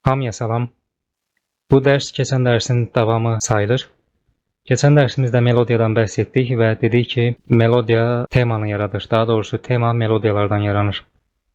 Hamıya salam. Bu dərs keçən dərsin davamı sayılır. Keçən dərsimizdə melodiyadan bəhs etdik və dedik ki, melodiya temanı yaradır. Daha doğrusu tema melodiyalardan yaranır.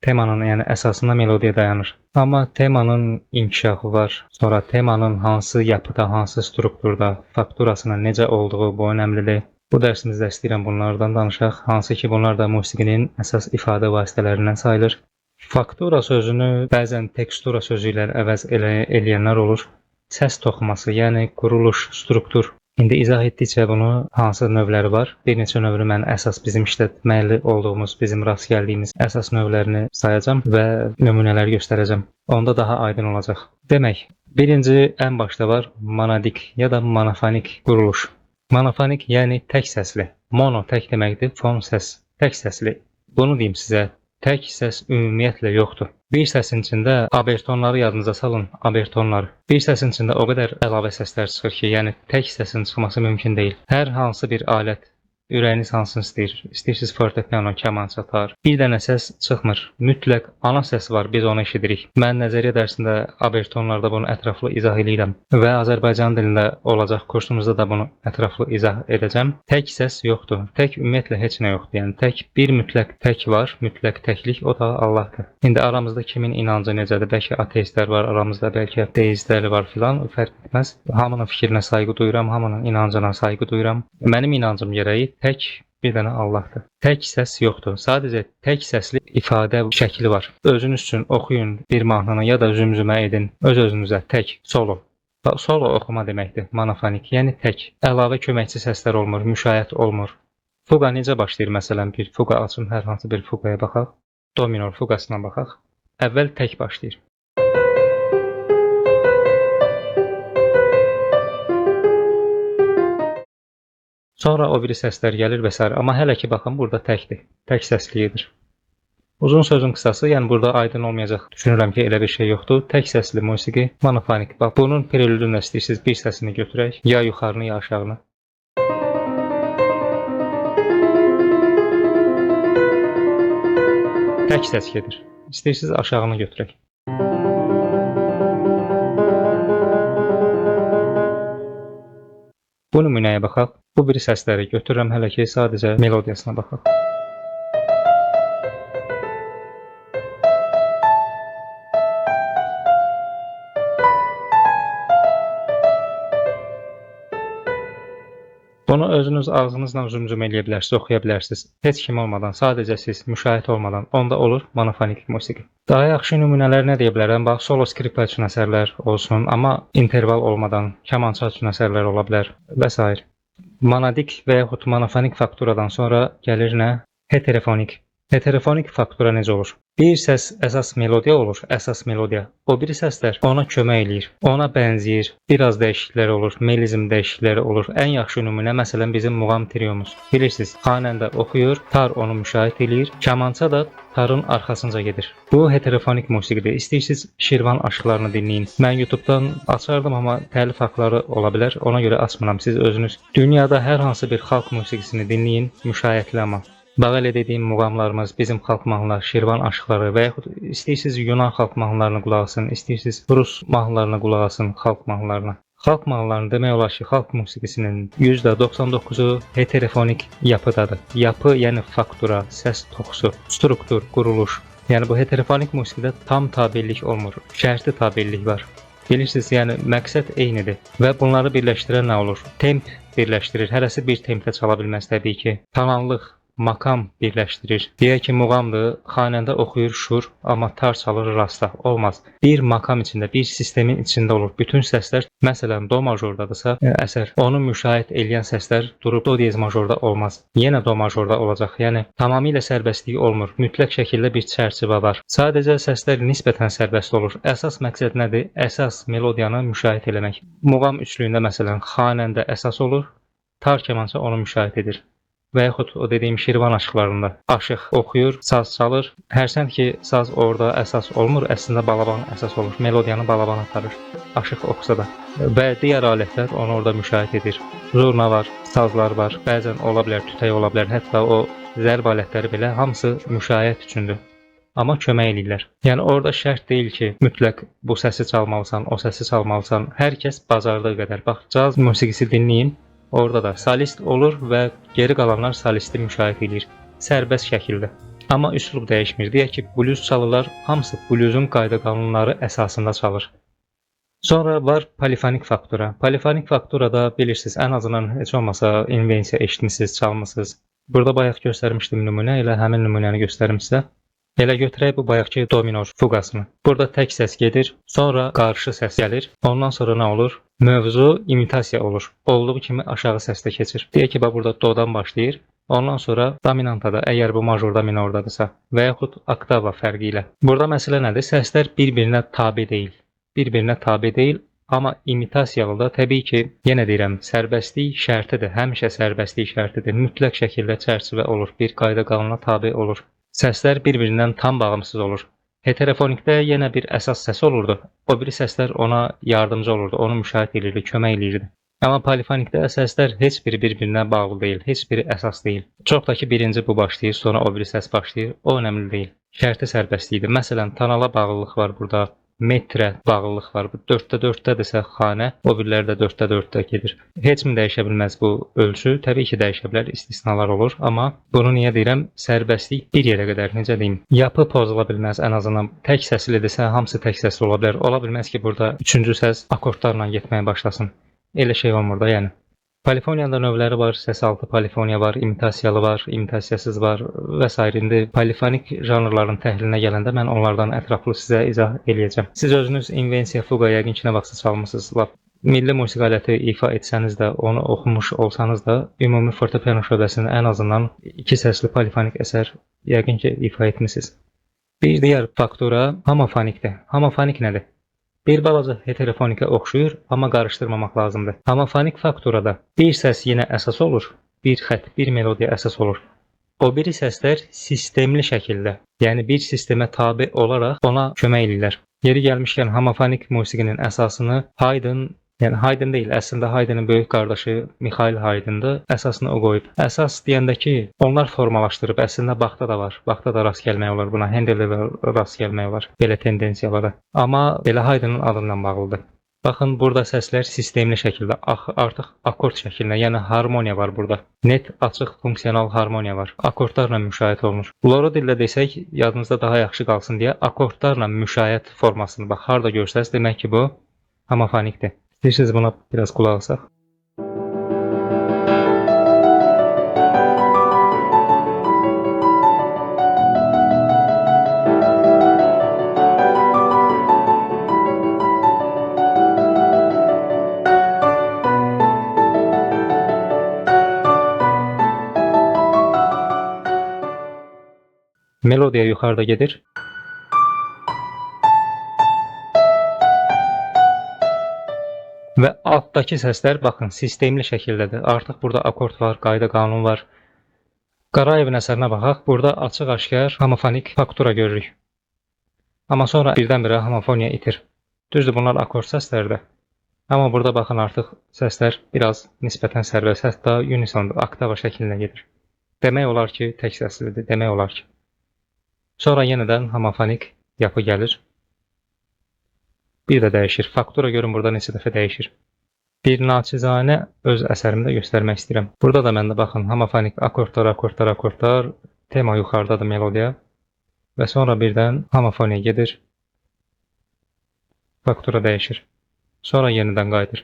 Temanın, yəni əsasında melodiya dayanır. Amma temanın inkişafı var. Sonra temanın hansı yapıda, hansı strukturda, fakturasının necə olduğu bu önəmlidir. Bu dərsimizdə istəyirəm bunlardan danışaq. Hansı ki, bunlar da musiqinin əsas ifadə vasitələrindən sayılır. Faktura sözünü bəzən tekstura sözü ilə əvəz eləyənlər olur. Səs toxuması, yəni quruluş, struktur. İndi izah etdikcə bunu hansı növləri var? Bir neçə növünü mən əsas bizim işlətməli olduğumuz, bizim rast gəldiyimiz əsas növlərini sayacağam və nümunələr göstərəcəm. Onda daha aydın olacaq. Demək, birinci ən başda var monodik ya da monofonik quruluş. Monofonik, yəni tək səsli. Mono tək deməkdir, fon səs, tək səsli. Bunu deyim sizə, tək səs ümumiyyətlə yoxdur. Bir səsin içində abertonları yadınıza salın, abertonları. Bir səsin içində o qədər əlavə səslər çıxır ki, yəni tək səsin çıxması mümkün deyil. Hər hansı bir alət, ürəyiniz hansını istəyir, istəyirsiniz fortepiano, kamança, tar. Bir dənə səs çıxmır. Mütləq ana səs var, biz onu eşidirik. Mən nəzəriyyə dərsində abertonlarda bunu ətraflı izah eləyirəm və Azərbaycan dilində olacaq kursumuzda da bunu ətraflı izah edəcəm. Tək səs yoxdur. Tək ümumiyyətlə heç nə yoxdur. Yəni tək bir mütləq tək var, mütləq təklik, o da Allahdır. İndi aramızda kimin inancı necədir? Bəlkə ateistlər var aramızda, bəlkə deistlər var filan, fərq etməz. Hamının fikrinə sayğı duyuram, hamının inancına sayğı duyuram. Mənim inancım gərəyi tək bir dənə Allahdır. Tək səs yoxdur. Sadəcə tək səsli ifadə şəkli var. Özünüz üçün oxuyun bir mahnını ya da zümzümə edin. Öz-özünüzə tək, solo. Solo oxuma deməkdir monofonik, yəni tək. Əlavə köməkçi səslər olmur, müşayiət olmur. Fuqa necə başlayır məsələn? Bir fuqa açım, hər hansı bir fuqaya baxaq. Do minor fuqasına baxaq. Əvvəl tək başlayır. Sonra o biri səslər gəlir və s. Amma hələ ki baxın burada təkdir. Tək səsli gedir. Uzun sözün qısası, yəni burada aydın olmayacaq. Düşünürəm ki, elə bir şey yoxdur. Tək səsli musiqi, monofonik. Bax, bunun prelüdünü istəyirsiniz bir səsini götürək. Ya yuxarını, ya aşağını. Tək səs gedir. İstəyirsiniz aşağını götürək. Bu nümunəyə baxaq. Bu biri səsləri götürürəm hələ ki, sadəcə melodiyasına baxaq. Bunu özünüz ağzınızla zümzümə eləyə bilərsiniz, oxuya bilərsiniz. Heç kim olmadan, sadəcə siz, müşayiət olmadan. Onda olur monofonik musiqi. Daha yaxşı nümunələr nə deyə bilərəm? Bax, solo skripka üçün əsərlər olsun, amma interval olmadan, kamança üçün əsərlər ola bilər və s. Monodik və yaxud monofonik fakturadan sonra gəlir nə? Heterofonik. Heterofonik faktura necə olur? Bir səs əsas melodiya olur, əsas melodiya. O biri səslər ona kömək eləyir, ona bənzəyir. Biraz dəyişikliklər olur, melizm dəyişiklikləri olur. Ən yaxşı nümunə məsələn bizim muğam triomuz. Bilirsiniz, xanəndə oxuyur, tar onu müşayiət eləyir, kamança da tarın arxasınca gedir. Bu heterofonik musiqidir. İstəyirsiniz Şirvan aşıqlarını dinləyin. Mən YouTube-dan açardım, amma təlif haqları ola bilər. Ona görə açmıram. Siz özünüz dünyada hər hansı bir xalq musiqisini dinləyin, müşayiətli amma. Bax, elə dediyim muğamlarımız, bizim xalq mahnılar, Şirvan aşıqları və yaxud istəyirsiniz Yunan xalq mahnılarına qulaq asın, istəyirsiniz Rus mahnılarına qulaq asın, xalq mahnılarına. Xalq mahnılarını demək olar ki, xalq musiqisinin %99-u heterofonik yapıdadır. Yapı, yəni faktura, səs toxusu, struktur, quruluş. Yəni bu heterofonik musiqidə tam tabelik olmur, şərti tabelik var. Bilirsiniz, yəni məqsəd eynidir və bunları birləşdirən nə olur? Temp birləşdirir, hərəsi bir tempdə çala bilməz təbii ki. Tonallıq, makam birləşdirir. Deyək ki, muğamdır, xanəndə oxuyur şur, amma tar çalır rasta. Olmaz. Bir makam içində, bir sistemin içində olur. Bütün səslər, məsələn, do majordadırsa əsər, onu müşayiət eləyən səslər durub do diez majorda olmaz. Yenə do majorda olacaq. Yəni, tamamilə sərbəstlik olmur. Mütləq şəkildə bir çərçivə var. Sadəcə səslər nisbətən sərbəst olur. Əsas məqsəd nədir? Əsas melodiyanı müşayiət eləmək. Muğam üçlüyündə, məsələn, xanəndə əsas olur, tar kamança onu müşayiət edir. Və yaxud o dediyim Şirvan aşıqlarında aşıq oxuyur, saz çalır. Hərçənd ki, saz orada əsas olmur, əslində balaban əsas olur. Melodiyanı balaban aparır, aşıq oxusa da. Və digər alətlər onu orada müşayiət edir. Zurna var, sazlar var, bəzən ola bilər, tütək ola bilər. Hətta o zərb alətləri belə hamısı müşayiət üçündür. Amma kömək eləyirlər. Yəni orada şərt deyil ki, mütləq bu səsi çalmalısan, o səsi çalmalısan. Hər kəs bacardığı qədər. Bax, caz musiqisi dinləyin. Orada da solist olur və geri qalanlar solisti müşayiət eləyir. Sərbəst şəkildə. Amma üslub dəyişmir. Deyək ki, blues çalırlar, hamısı bluesun qayda qanunları əsasında çalır. Sonra var polifonik faktura. Polifonik fakturada bilirsiniz, ən azından heç olmasa invensiya eşitmisiniz, çalmısınız. Burada bayaq göstərmişdim nümunə, elə həmin nümunəni göstərim sizə. Elə götürək bu bayaqki do minor fuqasını. Burada tək səs gedir, sonra qarşı səs gəlir. Ondan sonra nə olur? Mövzu imitasiya olur. Olduğu kimi aşağı səsdə keçir. Deyək ki, bax burada dodan başlayır. Ondan sonra dominantada, əgər bu majorda minordadırsa və yaxud oktava fərqi ilə. Burada məsələ nədir? Səslər bir-birinə tabe deyil. Bir-birinə tabe deyil, amma imitasiyalı da təbii ki, yenə deyirəm, sərbəstlik şərtidir. Həmişə sərbəstlik şərtidir. Mütləq şəkildə çərçivə olur, bir qayda qanuna tabe olur. Səslər bir-birindən tam bağımsız olur. Heterofonikdə yenə bir əsas səs olurdu. O biri səslər ona yardımcı olurdu, onu müşayiət eləyirdi, kömək eləyirdi. Amma polifonikdə səslər heç biri bir-birinə bağlı deyil, heç biri əsas deyil. Çox da ki, birinci bu başlayır, sonra o biri səs başlayır, o önəmli deyil. Şərti sərbəstlikdir. Məsələn, tonala bağlılıq var burada, metrə bağlılıq var. Bu 4-də 4-dədirsə xanə, o birilər də 4-də 4-də gedir. Heç mi dəyişə bilməz bu ölçü? Təbii ki, dəyişə bilər, istisnalar olur. Amma bunu niyə deyirəm? Sərbəstlik bir yerə qədər, necə deyim? Yapı pozula bilməz ən azından. Tək səslidirsə, hamısı tək səsli ola bilər. Ola bilməz ki, burada üçüncü səs akordlarla getməyə başlasın. Elə şey olmur da, yəni. Polifoniyada növləri var, səsaltı polifoniya var, imitasiyalı var, imitasiyasız var və s. İndi polifonik janrların təhlilinə gələndə mən onlardan ətraflı sizə izah eləyəcəm. Siz özünüz invensiya, fuqa yəqin ki, nə vaxtsa çalmısınız. Lap milli musiqi aləti ifa etsəniz də, onu oxumuş olsanız da, ümumi fortepiano şöbəsinin ən azından iki səsli polifonik əsər yəqin ki, ifa etmisiniz. Bir digər faktura homofonikdir. Homofonik nədir? Bir balaca heterofonikə oxşuyur, amma qarışdırmamaq lazımdır. Homofonik fakturada bir səs yenə əsas olur, bir xətt, bir melodiya əsas olur. O biri səslər sistemli şəkildə, yəni bir sistemə tabe olaraq ona kömək eləyirlər. Yeri gəlmişkən homofonik musiqinin əsasını Haydn, yəni Haydn deyil, əslində Haydn'ın böyük qardaşı Mixail Haydn'dır. Əsasını o qoyub. Əsas deyəndə ki, onlar formalaşdırıb. Əslində Bachda da var. Bachda da rast gəlmək olar buna. Hendeldə də rast gəlmək olar belə tendensiyalara. Amma belə Haydn'ın adından bağlıdır. Baxın, burada səslər sistemli şəkildə, artıq akord şəklində, yəni harmoniya var burada. Net, açıq, funksional harmoniya var. Akordlarla müşayiət olunur. Loru dildə desək, yadınızda daha yaxşı qalsın deyə akordlarla müşayiət formasını, bax, harda görsəz, demək ki, bu homofonikdir. İstəyirsiniz buna biraz qulaq asaq. Melodiya yuxarıda gedir. Və altdakı səslər, baxın, sistemli şəkildədir. Artıq burada akord var, qayda qanun var. Qarayevin əsərinə baxaq. Burada açıq-aşkar homofonik faktura görürük. Amma sonra birdən-birə homofoniya itir. Düzdür, bunlar akord səslərdir. Amma burada baxın, artıq səslər biraz nisbətən sərbəst, hətta unisondur, oktava şəklində gedir. Demək olar ki, tək səslidir, demək olar ki. Sonra yenidən homofonik yapı gəlir. Bir də dəyişir. Faktura görün burada neçə dəfə dəyişir. Bir naçizanə öz əsərimdə göstərmək istəyirəm. Burada da məndə baxın homofonik akordlar, akordlar, akordlar, tema yuxarıdadır melodiya və sonra birdən homofoniya gedir. Faktura dəyişir. Sonra yenidən qayıdır.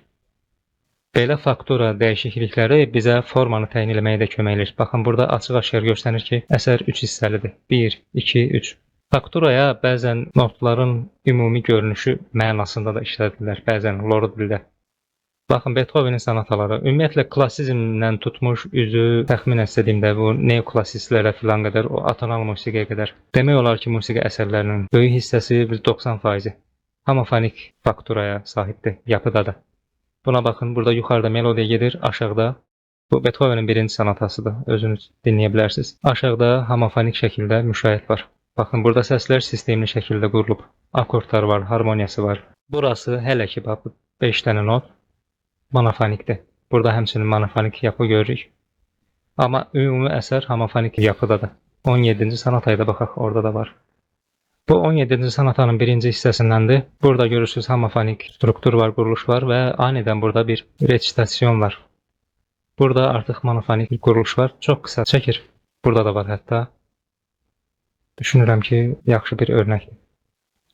Belə faktura dəyişiklikləri bizə formanı təyin eləməyə də kömək eləyir. Baxın, burada açıq-aşkar görsənir ki, əsər 3 hissəlidir. 1, 2, 3. Fakturaya bəzən notların ümumi görünüşü mənasında da işlədirlər, bəzən loru dildə. Baxın, Beethovenin sonataları, ümumiyyətlə klassizmdən tutmuş üzü, təxminən sizə deyim də, bu neoklasistlərə filan qədər, o atonal musiqiyə qədər. Demək olar ki, musiqi əsərlərinin böyük hissəsi bir 90% homofonik fakturaya sahibdir, yapıdadır. Buna baxın, burada yuxarıda melodiya gedir, aşağıda bu Beethovenin birinci sonatasıdır, özünüz dinləyə bilərsiniz. Aşağıda homofonik şəkildə müşayiət var. Baxın, burada səslər sistemli şəkildə qurulub. Akordlar var, harmoniyası var. Burası hələ ki, bax, bu 5 dənə not monofonikdir. Burada həmçinin monofonik yapı görürük. Amma ümumi əsər homofonik yapıdadır. 17-ci sonataya da baxaq, orada da var. Bu 17-ci sonatanın birinci hissəsindəndir. Burada görürsünüz homofonik struktur var, quruluş var və anidən burada bir reçitasyon var. Burada artıq monofonik bir quruluş var. Çox qısa çəkir. Burada da var hətta. Düşünürəm ki, yaxşı bir örnəkdir.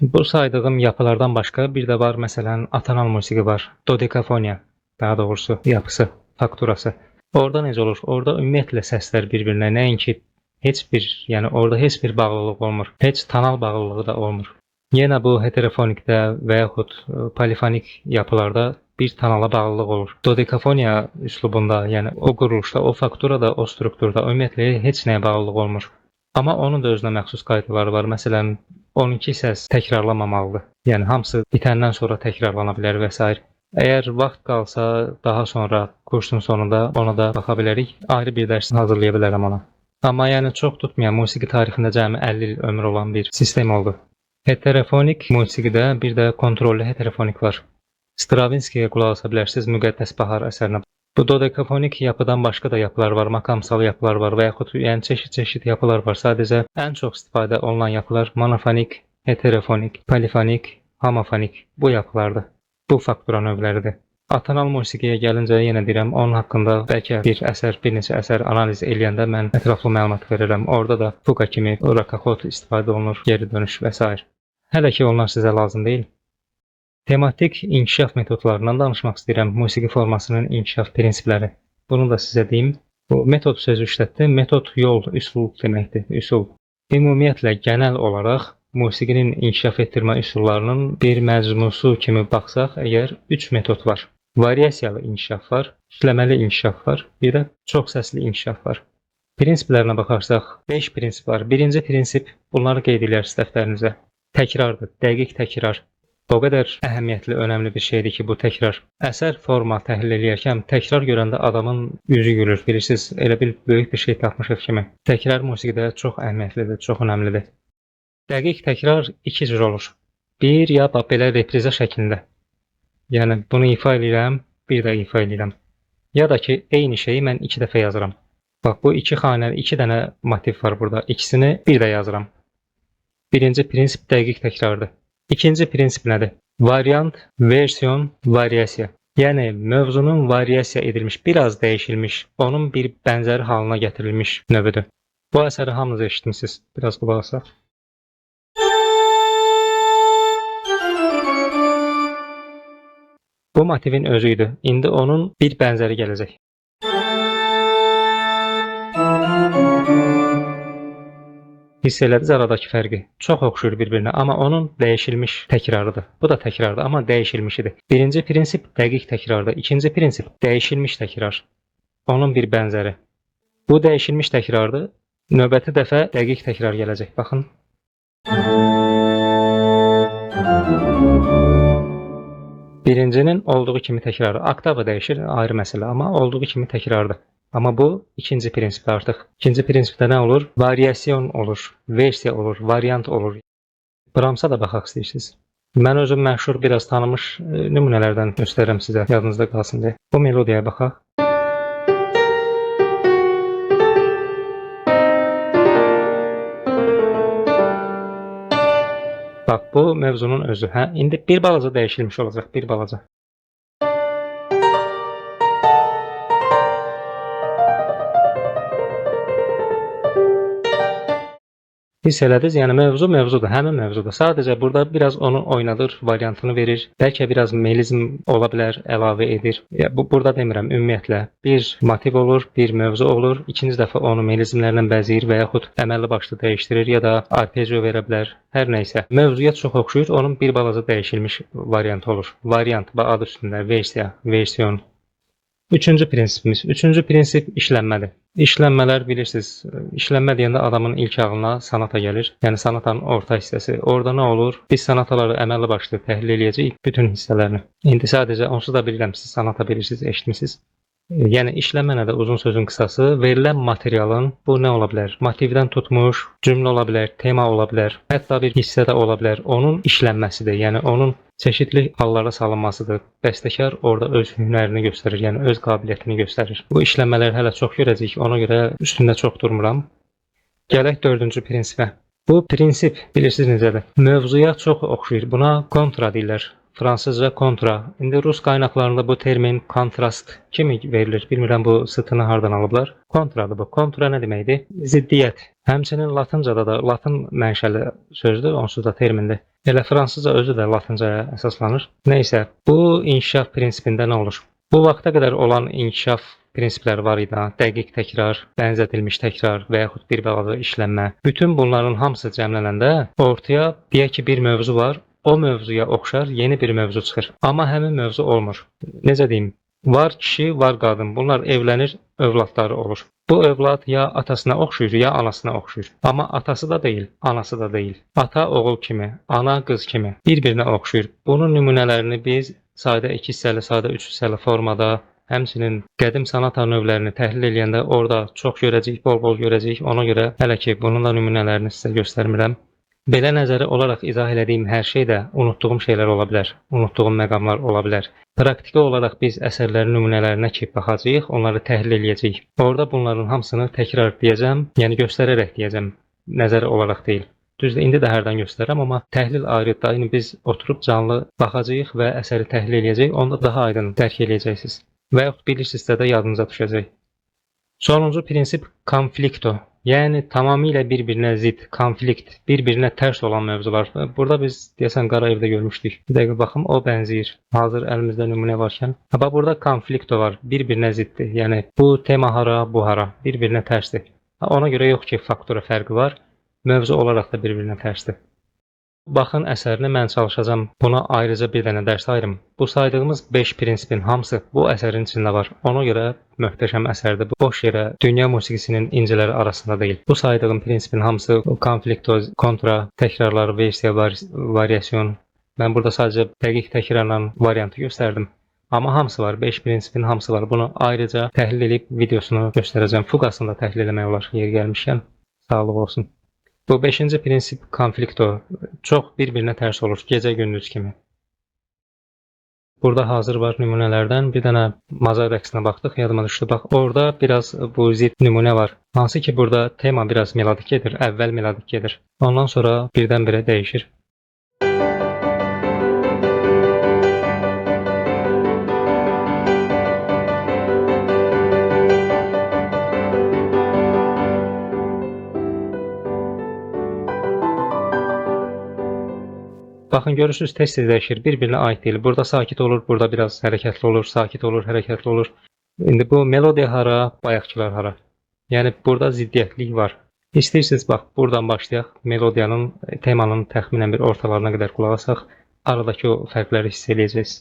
Bu saydığım yapılardan başqa bir də var, məsələn, atonal musiqi var. Dodekafoniya, daha doğrusu yapısı, fakturası. Orada necə olur? Orada ümumiyyətlə səslər bir-birinə nəinki heç bir, yəni orada heç bir bağlılıq olmur. Heç tonal bağlılığı da olmur. Yenə bu heterofonikdə və yaxud polifonik yapılarda bir tonala bağlılıq olur. Dodekafoniya üslubunda, yəni o quruluşda, o fakturada, o strukturda ümumiyyətlə heç nəyə bağlılıq olmur. Amma onun da özünə məxsus qaydaları var. Məsələn, 12 səs təkrarlanmamalıdır. Yəni hamısı bitəndən sonra təkrarlana bilər və s. Əgər vaxt qalsa, daha sonra kursun sonunda ona da baxa bilərik. Ayrı bir dərs hazırlaya bilərəm ona. Amma yəni çox tutmayan, musiqi tarixində cəmi 50 il ömrü olan bir sistem oldu. Heterofonik musiqidə bir də kontrollü heterofonik var. Stravinskiyə qulaq asa bilərsiniz, Müqəddəs Bahar əsərinə. Bu dodekafonik yapıdan başqa da yapılar var, makamsal yapılar var və yaxud yəni çeşid-çeşid yapılar var. Sadəcə ən çox istifadə olunan yapılar monofonik, heterofonik, polifonik, homofonik bu yapılardır. Bu faktura növləridir. Atonal musiqiyə gəlincə yenə deyirəm, onun haqqında bəlkə bir əsər, bir neçə əsər analiz eləyəndə mən ətraflı məlumat verərəm. Orada da fuqa kimi rakaxot istifadə olunur, geri dönüş və s. Hələ ki onlar sizə lazım deyil. Tematik inkişaf metodlarından danışmaq istəyirəm. Musiqi formasının inkişaf prinsipləri. Bunu da sizə deyim. Bu metod sözü işlətdim. Metod yol, üsul deməkdir. Üsul. Ümumiyyətlə genel olaraq musiqinin inkişaf etdirmə üsullarının bir məcmusu kimi baxsaq, əgər 3 metod var. Variasiyalı inkişaf var, işləməli inkişaf var, bir də çox səsli inkişaf var. Prinsiplərinə baxarsaq, 5 prinsip var. Birinci prinsip, bunları qeyd edərsiniz dəftərinizə. Təkrardır, dəqiq təkrar. O qədər əhəmiyyətli, önəmli bir şeydir ki, bu təkrar. Əsər forma təhlil eləyərkən təkrar görəndə adamın üzü gülür, bilirsiniz, elə bil böyük bir şey tapmışıq kimi. Təkrar musiqidə çox əhəmiyyətlidir, çox önəmlidir. Dəqiq təkrar iki cür olur. Bir ya bax belə repriza şəklində. Yəni bunu ifa eləyirəm, bir də ifa eləyirəm. Ya da ki, eyni şeyi mən iki dəfə yazıram. Bax bu iki xanəli, iki dənə motiv var burada. İkisini bir də yazıram. Birinci prinsip dəqiq təkrardır. İkinci prinsip nədir? Variant, versiyon, variasiya. Yəni mövzunun variasiya edilmiş, biraz dəyişilmiş, onun bir bənzəri halına gətirilmiş növüdür. Bu əsəri hamınız eşitmisiniz. Biraz qulaq asaq. Bu motivin özü idi. İndi onun bir bənzəri gələcək. Hiss elədiniz aradakı fərqi. Çox oxşuyur bir-birinə, amma onun dəyişilmiş təkrarıdır. Bu da təkrardır, amma dəyişilmişidir. Birinci prinsip dəqiq təkrardır. İkinci prinsip dəyişilmiş təkrar. Onun bir bənzəri. Bu dəyişilmiş təkrardır. Növbəti dəfə dəqiq təkrar gələcək. Baxın. Birincinin olduğu kimi təkrarı. Oktava dəyişir, ayrı məsələ, amma olduğu kimi təkrardır. Amma bu ikinci prinsipdə artıq. İkinci prinsipdə nə olur? Variasyon olur, versiya olur, variant olur. Brahmsa da baxaq istəyirsiniz. Mən özüm məşhur, biraz tanımış nümunələrdən göstərirəm sizə, yadınızda qalsın deyə. Bu melodiyaya baxaq. Bax, bu mövzunun özü. Hə, indi bir balaca dəyişilmiş olacaq, bir balaca. Hiss elədiniz, yəni mövzu mövzudur, həmin mövzudur. Sadəcə burada biraz onu oynadır, variantını verir. Bəlkə biraz melizm ola bilər, əlavə edir. Ya, bu, burada demirəm, ümumiyyətlə bir motiv olur, bir mövzu olur. İkinci dəfə onu melizmlərlə bəzəyir və yaxud əməlli başlı dəyişdirir ya da arpejio verə bilər. Hər nə isə. Mövzuya çox oxşuyur, onun bir balaca dəyişilmiş variantı olur. Variant, adı üstündə, versiya, versiyon. Üçüncü prinsipimiz. Üçüncü prinsip işlənmədir. İşlənmələr bilirsiniz, işlənmə deyəndə adamın ilk ağlına sanata gəlir. Yəni sanatanın orta hissəsi. Orada nə olur? Biz sanataları əməlli başlı təhlil eləyəcəyik bütün hissələrini. İndi sadəcə onsuz da bilirəm, siz sanata bilirsiniz, eşitmisiniz. Yəni işlənmə nədir? Uzun sözün qısası, verilən materialın bu nə ola bilər? Motivdən tutmuş, cümlə ola bilər, tema ola bilər, hətta bir hissə də ola bilər. Onun işlənməsidir. Yəni onun çeşidli hallara salınmasıdır. Bəstəkar orada öz hünərini göstərir, yəni öz qabiliyyətini göstərir. Bu işlənmələri hələ çox görəcəyik, ona görə üstündə çox durmuram. Gələk dördüncü prinsipə. Bu prinsip bilirsiniz necədir? Mövzuya çox oxşayır. Buna kontra deyirlər. Fransızca kontra. İndi rus qaynaqlarında bu termin kontrast kimi verilir. Bilmirəm bu sıtını hardan alıblar. Kontradır bu. Kontra nə deməkdir? Ziddiyyət. Həmçinin latıncada da latın mənşəli sözdür, onsuz da termindir. Elə fransızca özü də latıncaya əsaslanır. Nəysə, bu inkişaf prinsipində nə olur? Bu vaxta qədər olan inkişaf prinsipləri var idi. Dəqiq təkrar, bənzədilmiş təkrar və yaxud bir balaca işlənmə. Bütün bunların hamısı cəmlənəndə ortaya deyək ki, bir mövzu var. O mövzuya oxşar yeni bir mövzu çıxır. Amma həmin mövzu olmur. Necə deyim? Var kişi, var qadın. Bunlar evlənir, övladları olur. Bu övlad ya atasına oxşuyur, ya anasına oxşuyur. Amma atası da deyil, anası da deyil. Ata oğul kimi, ana qız kimi bir-birinə oxşuyur. Bunun nümunələrini biz sadə 2 hissəli, sadə 3 hissəli formada, həmçinin qədim sanat növlərini təhlil eləyəndə orada çox görəcəyik, bol-bol görəcəyik. Ona görə hələ ki bunun da nümunələrini sizə göstərmirəm. Belə nəzəri olaraq izah elədiyim hər şey də unutduğum şeylər ola bilər, unutduğum məqamlar ola bilər. Praktiki olaraq biz əsərlərin nümunələrinə ki baxacağıq, onları təhlil eləyəcəyik. Orada bunların hamısını təkrar deyəcəm, yəni göstərərək deyəcəm, nəzəri olaraq deyil. Düzdür, indi də hərdən göstərirəm, amma təhlil ayrıdır. İndi biz oturub canlı baxacağıq və əsəri təhlil eləyəcəyik, onda daha aydın dərk eləyəcəksiniz. Və yaxud bilirsinizsə də yadınıza düşəcək. Sonuncu prinsip konflikto. Yəni tamamilə bir-birinə zid, konflikt, bir-birinə tərs olan mövzular. Burada biz deyəsən Qara evdə görmüşdük. Bir dəqiqə baxım, o bənzəyir. Hazır əlimizdə nümunə varkən. Ha, bax burada konflikto var, bir-birinə ziddir. Yəni bu tema hara, bu hara, bir-birinə tərsdir. Ha, ona görə yox ki, faktura fərqi var. Mövzu olaraq da bir-birinə tərsdir. Baxın əsərini mən çalışacağam buna ayrıca bir dənə dərs ayırım. Bu saydığımız 5 prinsipin hamısı bu əsərin içində var. Ona görə möhtəşəm əsərdir. Bu boş yerə dünya musiqisinin inciləri arasında deyil. Bu saydığım prinsipin hamısı konflikto, kontra, təkrarlar, versiya, variasyon. Mən burada sadəcə dəqiq təkrarla variantı göstərdim. Amma hamısı var. 5 prinsipin hamısı var. Bunu ayrıca təhlil edib videosunu göstərəcəm. Fuqasını da təhlil eləmək olar yer gəlmişkən. Sağlıq olsun. Bu 5-ci prinsip konflikto. Çox bir-birinə tərs olur, gecə-gündüz kimi. Burada hazır var nümunələrdən. Bir dənə Mazar rəqsinə baxdıq, yadıma düşdü. Bax, orada biraz bu zid nümunə var. Hansı ki, burada tema biraz melodik gedir, əvvəl melodik gedir. Ondan sonra birdən-birə dəyişir. Baxın, görürsünüz, tez-tez dəyişir, bir-birinə aid deyil. Burada sakit olur, burada biraz hərəkətli olur, sakit olur, hərəkətli olur. İndi bu melodiya hara, bayaqkılar hara. Yəni, burada ziddiyyətlik var. İstəyirsiniz, bax, buradan başlayaq, melodiyanın, temanın təxminən bir ortalarına qədər qulaq asaq, aradakı o fərqləri hiss eləyəcəksiniz.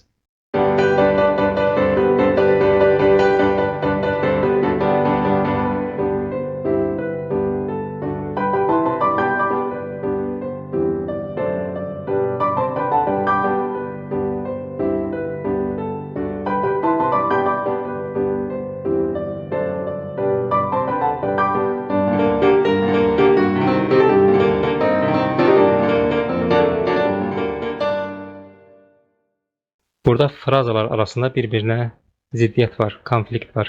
Burada frazalar arasında bir-birinə ziddiyyət var, konflikt var.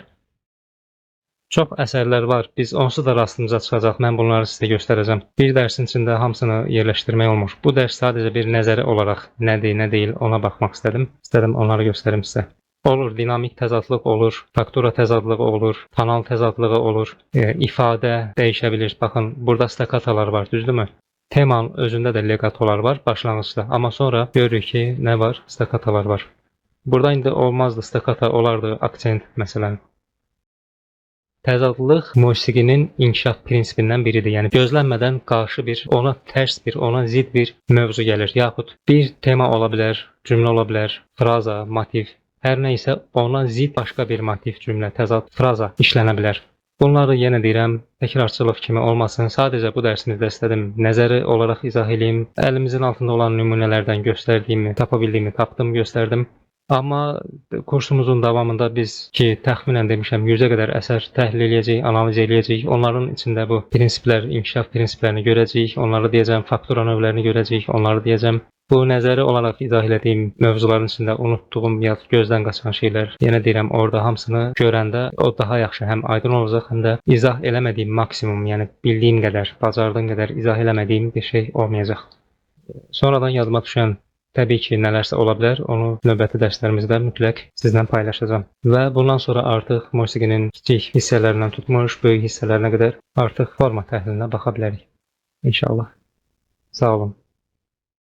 Çox əsərlər var. Biz onsuz da rastımıza çıxacaq. Mən bunları sizə göstərəcəm. Bir dərsin içində hamısını yerləşdirmək olmur. Bu dərs sadəcə bir nəzəri olaraq nədir, nə deyil ona baxmaq istədim. İstədim onları göstərim sizə. Olur, dinamik təzadlıq olur, faktura təzadlığı olur, tonal təzadlığı olur, ifadə dəyişə bilir. Baxın, burada stakatalar var, düzdürmü? Temanın özündə də legatolar var başlanğıcda, amma sonra görürük ki, nə var? Stakatalar var. Burada indi olmazdı stakata, olardı aksent məsələn. Təzadlıq musiqinin inkişaf prinsipindən biridir. Yəni gözlənmədən qarşı bir, ona tərs bir, ona zid bir mövzu gəlir. Yaxud bir tema ola bilər, cümlə ola bilər, fraza, motiv, hər nə isə ona zid başqa bir motiv, cümlə, təzad, fraza işlənə bilər. Bunları yenə deyirəm, təkrarçılıq kimi olmasın. Sadəcə bu dərsimizdə istədim nəzəri olaraq izah eləyim. Əlimizin altında olan nümunələrdən göstərdiyimi, tapa bildiyimi tapdım, göstərdim. Amma kursumuzun davamında biz ki, təxminən demişəm, 100-ə qədər əsər təhlil eləyəcəyik, analiz eləyəcəyik. Onların içində bu prinsiplər, inkişaf prinsiplərini görəcəyik. Onları deyəcəm, faktura növlərini görəcəyik, onları deyəcəm. Bu nəzəri olaraq izah elədiyim mövzuların içində unutduğum ya gözdən qaçan şeylər, yenə deyirəm, orada hamısını görəndə o daha yaxşı həm aydın olacaq, həm də izah eləmədiyim maksimum, yəni bildiyim qədər, bacardığım qədər izah eləmədiyim bir şey olmayacaq. Sonradan yadıma düşən təbii ki, nələrsə ola bilər, onu növbəti dərslərimizdə mütləq sizlə paylaşacağam. Və bundan sonra artıq musiqinin kiçik hissələrindən tutmuş, böyük hissələrinə qədər artıq forma təhlilinə baxa bilərik. İnşallah. Sağ olun.